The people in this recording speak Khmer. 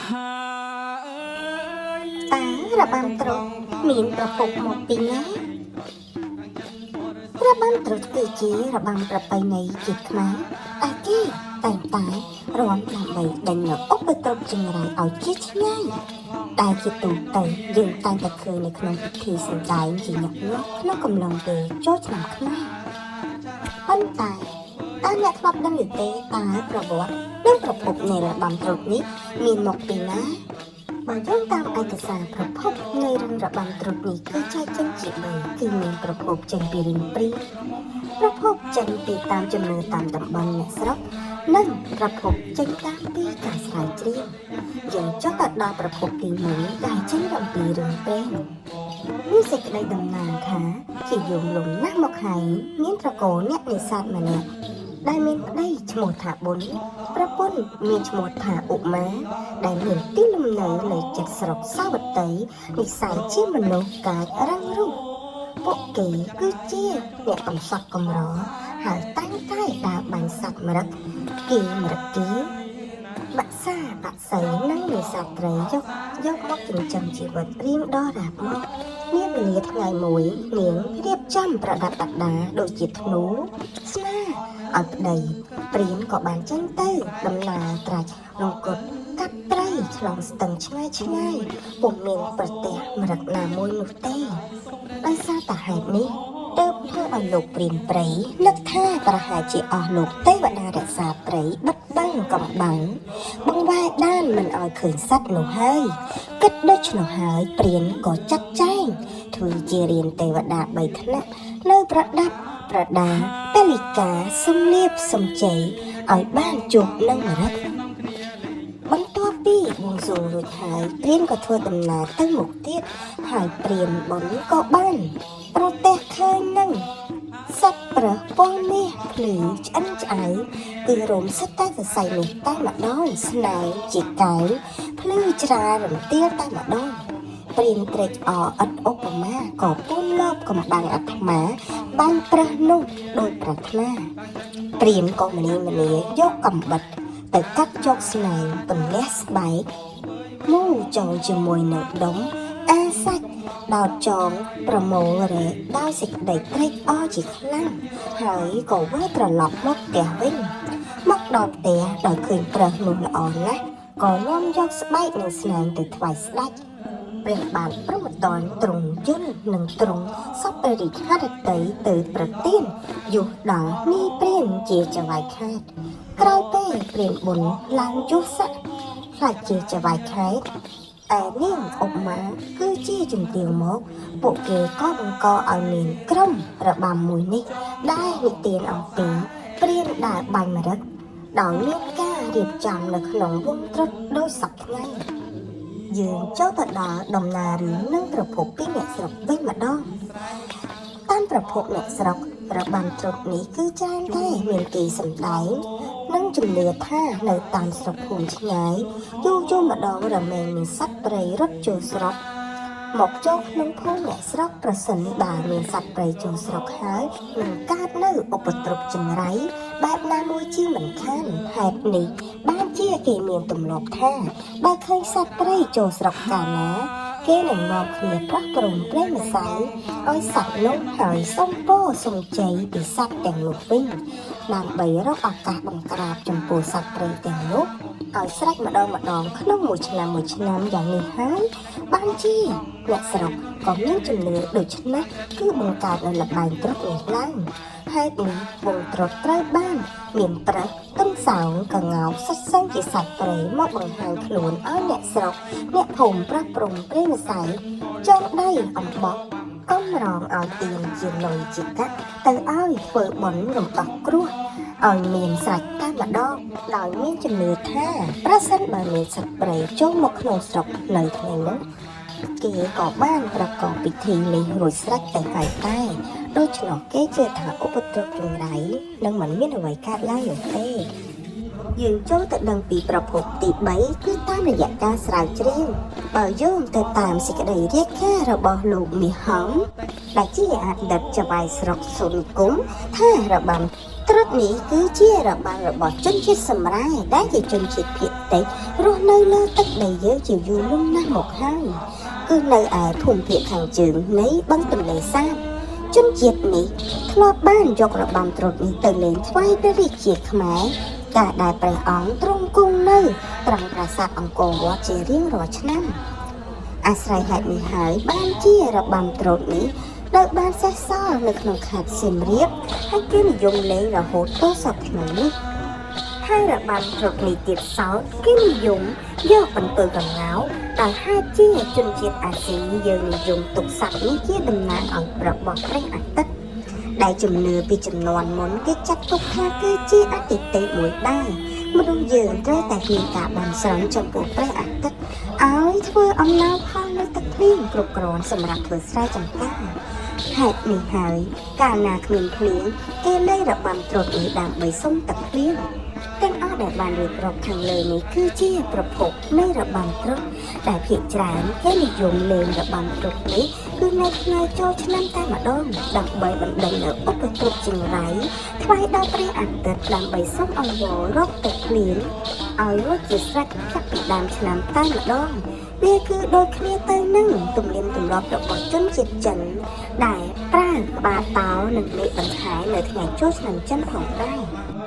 ហាអើយ តើរបាំត្រុដិមានប្រភពមកពីណារបាំត្រុដិគឺជារបាំប្រពៃណីជាតិខ្មែរដែលគេតែងតែរាំដើម្បីដេញនូវឧបទ្រពចង្រៃឲ្យជាឆ្ងាយដែលជាទូទៅយើងតែងតែឃើញនៅក្នុងពិធីសម្ដែងជាញឹកញាប់ក្នុងកំឡុងពេលចូលឆ្នាំខ្មែរប៉ុន្តែតើអ្នកធ្លាប់ដឹងឬទេតើប្រវត្តិនិងប្រភពនៃរបាំត្រុដិនេះមានមកពីណា បើយោងតាមឯកសារប្រភពនៃរឿងរបាំត្រុដិនេះគឺចែកចេញជា3គឺមានប្រភពចេញពីរឿងព្រាហ្មណ៍ប្រភពចេញពីតាមជំនឿតាមតំបន់អ្នកស្រុកនិងប្រភពចេញតាមពីការស្រាវជ្រាវយើងចុះទៅដល់ប្រភពទី1ដែលចេញអំពីរឿងព្រេងមានសេចក្តីតំណាលថាជាយងលំណាស់មកហើយមានត្រកូលអ្នកនេសាទម្នាក់ដែលមានប្តីឈ្មោះថាប៊ុនប្រពន្ធមានឈ្មោះថាឧមា ដែលមានទីលំនៅនៅជិតស្រុកសាវតីនិស័យជាមនុស្សកាចរឹងរូសពួកគេគឺជាអ្នកកំសត់កំរហើយតែងតែដើរបាញ់សត្វម្រឹគគីម្រឹគគីបាក់សាបាក់សីនិងនេសាទត្រីយកយកមកចិញ្ចឹមជីវិតរៀងដល់រាបមកនាវេលាថ្ងៃមួយនាងរៀបចំប្រដាប់ប្រដាដូចជាធ្នូស្នាឲ្យប្តីព្រានក៏បានចេញទៅដំណើរត្រាច់រង្គត់កាត់ត្រីឆ្លងស្ទឹងឆ្ងាយឆ្ងាយពុំមានប្រទះម្រឹគណាមួយនោះទេដោយសារតែហេតុនេះទើបធ្វើឲ្យលោកព្រានព្រៃនឹកថាប្រហែលជាអស់លោកទេវតារក្សាព្រៃបិទបាំងកំបាំងបង្វែរដានមិនឲ្យឃើញសត្វនោះហើយគិតដូច្នោះហើយព្រានក៏ចាត់ចែងធ្វើជារៀនទេវតា3ថ្នាក់នៅប្រដាប់ប្រដាពលិកាសំលៀបសំជ័យឲ្យបានជួបនឹងម្រឹគ បន្ទាប់ពីបួងសួងរួចហើយព្រានក៏ធ្វើដំណើរទៅមុខទៀតហើយព្រានបុណ្យក៏បានប្រទះឃើញនឹងសត្វប្រើសពណ៌មាសភ្លឺឆ្អិនឆ្អៅគឺរោមសិតតែសរសៃមាសតែម្ដងស្នែងជាកែវភ្លឺច្រាលរន្ទាលតែម្ដងព្រានត្រេកអរឥតឧបមាក៏ពូនលបកំបាំងអាត្មាបានប្រើសនោះដោយប្រាថ្នាព្រានក៏មនីមនាយកកំបិត ទៅកាត់យកស្នែងពន្លះស្បែកមូចងជាមួយនឹងដុំអាសាច់ដោតចងប្រមូលរែកដោយសេចក្តីត្រេកអរជាខ្លាំងហើយក៏វិលត្រឡប់មកផ្ទះវិញមកដល់ផ្ទះដោយឃើញប្រើសនោះល្អណាស់ក៏នាំយកស្បែកនិងស្នែងទៅថ្វាយស្ដេចព្រះបាទព្រហ្មទណ្ឌទ្រង់យល់និងទ្រង់សពព្រះរាជហឫទ័យទៅប្រទានយុះដល់នាយព្រានជាចៅហ្វាយខេត្ត ក្រោយពេលព្រានបុណ្យឡើងយុស័កខ្លាចជាចៅហ្វាយខេត្តឯនាងឧមាគឺជាជំទាវមក ពួកគេក៏បង្កឲ្យមានក្រុមរបាំមួយនេះ ដែលនិទានអំពីព្រានដើរបាញ់ម្រឹគដោយមានការរៀបចំនៅក្នុងវងត្រុដិដោយសពថ្ងៃយើងចូលទៅដល់ដំណើររឿងនិងប្រភពពីអ្នកស្រុកវិញម្ដង តាមប្រភពអ្នកស្រុករបាំត្រុដិនេះគឺច្រើនតែមានគេសម្ដែង និងជំនឿថានៅតាមស្រុកភូមិឆ្ងាយយូរយូរម្ដងរមែងមានសត្វព្រៃរត់ចូលស្រុកមកចូលក្នុងភូមិអ្នកស្រុកប្រសិនបើមានសត្វព្រៃចូលស្រុកហើយនឹងកើតនៅឧបទ្រពចង្រៃបែបណាមួយជាមិនខានហេតុនេះបានជាគេមានទម្លាប់ថាបើឃើញសត្វព្រៃចូលស្រុកកាលណា គេនឹងនាំគ្នាប្រោះព្រំប្រេងម្សៅឲ្យសត្វនោះហើយសុំពរសុំជ័យពីសត្វទាំងនោះវិញដើម្បីរកឱកាសបង្ក្រាបចំពោះសត្វព្រៃទាំងនោះឲ្យស្រេចម្ដងម្ដងក្នុងមួយឆ្នាំមួយឆ្នាំយ៉ាងនេះហើយបានជាអ្នកស្រុកក៏មានជំនឿដូច្នេះគឺបង្កើតនៅល្បែងត្រុដិនេះឡើងហេតុនេះវងត្រុដិត្រូវបានមានប្រើសទន្សោងកងោកសុទ្ធសឹងជាសត្វព្រៃមកបង្ហាញខ្លួនឲ្យអ្នកស្រុក អ្នកភូមិប្រះព្រំព្រេងម្សៅចងដៃអំបោះកំរងឲ្យទៀនជាលុយជាកាក់ទៅឲ្យធ្វើបុណ្យរំដោះគ្រោះឲ្យមានស្រេចតែម្ដងដោយមានជំនឿថាប្រសិនបើមានសត្វព្រៃចូលមកក្នុងស្រុកនៅថ្ងៃនោះគេក៏បានប្រកបពិធីនេះរួចស្រេចទៅហើយតែដូច្នោះគេជឿថាឧបទ្រពចង្រៃនឹងមិនមានអ្វីកើតឡើងនោះទេ យើងចូលទៅដឹងពីប្រភពទី3គឺតាមរយៈការស្រាវជ្រាវបើយោងទៅតាមសេចក្តីរាយការណ៍របស់លោកមាសហំដែលជាអតីតចៅហ្វាយស្រុកសូនិគមថារបាំ ត្រុដនេះគឺជារបាំរបស់ជនជាតិសម្រែដែលជាជនជាតិភាគតិចរស់នៅលើទឹកដីយើងជាយូរលង់ណាស់មកហើយគឺនៅឯភូមិភាគខាងជើងនៃបឹងទន្លេសាបជនជាតិនេះធ្លាប់បានយករបាំត្រុដនេះទៅលេងថ្វាយព្រះរាជាខ្មែរកាលដែលព្រះអង្គទ្រង់គង់នៅត្រង់ប្រាសាទអង្គរវត្តជារៀងរាល់ឆ្នាំ អាស្រ័យហេតុនេះហើយបានជារបាំត្រុដនេះត្រូវបានសេសសល់នៅក្នុងខេត្តសៀមរាបហើយគេនិយមលេងរហូតទល់សព្វថ្ងៃនេះហើយរបាំត្រុដនេះទៀតសោតគេនិយមយកបន្ទើកង្កោបដែលហេតុជាជនជាតិអាស៊ីយើងនិយមទុកសត្វនេះជាតំណាងឲ្យរបស់ព្រះអាទិត្យដែលជំនឿពីចំនួនមុនគេចាត់ទុកថាគឺជាអតិទេពមួយដែរមនុស្សយើងត្រូវតែមានការបន់ស្រន់ចំពោះព្រះអាទិត្យ ឲ្យធ្វើអំណោយផលនៅទឹកភ្លៀងគ្រប់គ្រាន់សម្រាប់ធ្វើស្រែចម្ការហេតុនេះហើយកាលណាគ្មានភ្លៀងគេលេងរបាំត្រុដនេះដើម្បីសុំទឹកភ្លៀងទាំងអស់ដែលបានរៀបរាប់ខាងលើនេះគឺជាប្រភពនៃរបាំត្រុដដែលភាគច្រើនគេនិយមលេងរបាំត្រុដនេះគឺនៅថ្ងៃចូលឆ្នាំតែម្ដងដើម្បីបណ្ដេញនៅឧបទ្រពចង្រៃថ្វាយដល់ព្រះអាទិត្យដើម្បីសុំអង្វររកទឹកភ្លៀងឲ្យរួចជាស្រេចចាប់ពីដើមឆ្នាំតែម្ដងវាគឺដូចគ្នាទៅនឹងទំនៀមទម្លាប់របស់ជនជាតិចិនដែលប្រើក្បាលតោនិងមេកដង្ហែនៅថ្ងៃចូលឆ្នាំចិនផងដែរ។